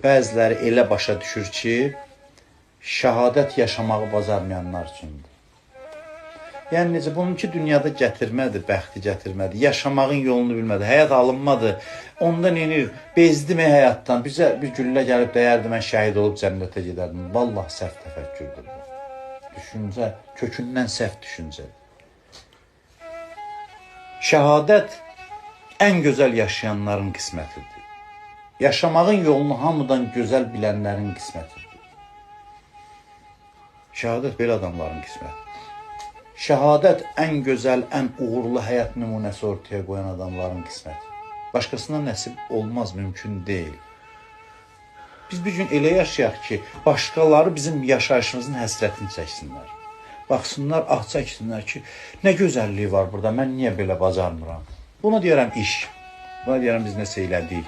Bəziləri elə başa düşür ki, şəhadət yaşamağı bacarmayanlar üçündür. Yəni necə, bununki dünyada gətirmədi, bəxti gətirmədi, yaşamağın yolunu bilmədi, həyat alınmadı. Onda neynir? Bezdimi həyatdan? Bizə bir güllə gəlib dəyərdi, mən şəhid olub cənnətə gedərdim. Vallah səhv təfəkkürdür bu. Düşüncə, kökündən səhv düşüncədir. Şəhadət ən gözəl yaşayanların qismətidir. Yaşamağın yolunu hamıdan gözəl bilənlərin qismətidir. Şəhadət belə adamların qismətidir. Şəhadət ən gözəl, ən uğurlu həyat nümunəsi ortaya qoyan adamların qismətidir. Başqasına nəsib olmaz, mümkün deyil. Biz bir gün elə yaşayaq ki, başqaları bizim yaşayışımızın həsrətini çəksinlər. Baxsınlar, ah çəksinlər ki, nə gözəlliyi var burada, mən niyə belə bacarmıram? Buna deyirəm iş, buna deyirəm biz nəsə elədik.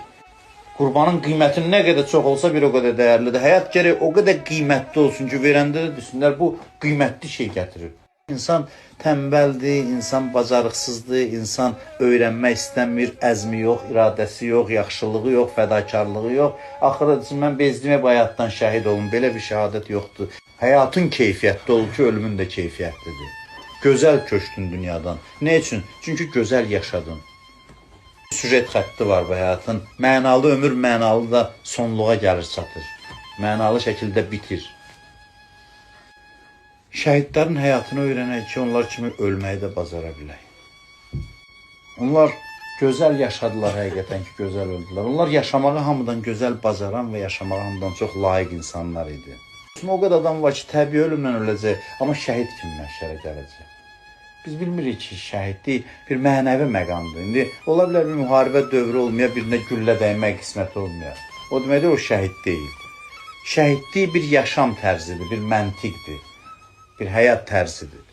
Qurbanın qiyməti nə qədər çox olsa bir o qədər dəyərlidir. Həyat gərək o qədər qiymətli olsun ki, verəndə də desinlər, bu qiymətli şey gətirir. İnsan tənbəldir, insan bacarıqsızdır, insan öyrənmək istəmir, əzmi yox, iradəsi yox, yaxşılığı yox, fədakarlığı yox. Axırda desin, mən bezdim bu həyatdan şəhid olum. Belə bir şəhadət yoxdur. Həyatın keyfiyyətli olur ki, ölümün də keyfiyyətlidir. Gözəl köçdün dünyadan. Nə üçün? Çünki gözəl yaşadın. Süjet xətti var bu həyatın. Mənalı ömür mənalı da sonluğa gəlir çatır. Mənalı şəkildə bitir. Şəhidlərin həyatını öyrənək ki, onlar kimi ölməyi də bacara bilək. Onlar gözəl yaşadılar, həqiqətən ki, gözəl öldülər. Onlar yaşamağı hamıdan gözəl bacaran və yaşamağı hamıdan çox layiq insanlar idi. O qədər adam var ki, təbii ölümlə öləcək, amma şəhid kimi məhşərə gələcək. Biz bilmirik ki, şəhidlik bir mənəvi məqamdır. İndi ola bilər bir müharibə dövrü olmaya, birinə güllə dəymək qisməti olmaya. O deməkdir, o şəhid deyil. Şəhidlik bir yaşam tərzidir, bir məntiqdir, bir həyat tərzidir.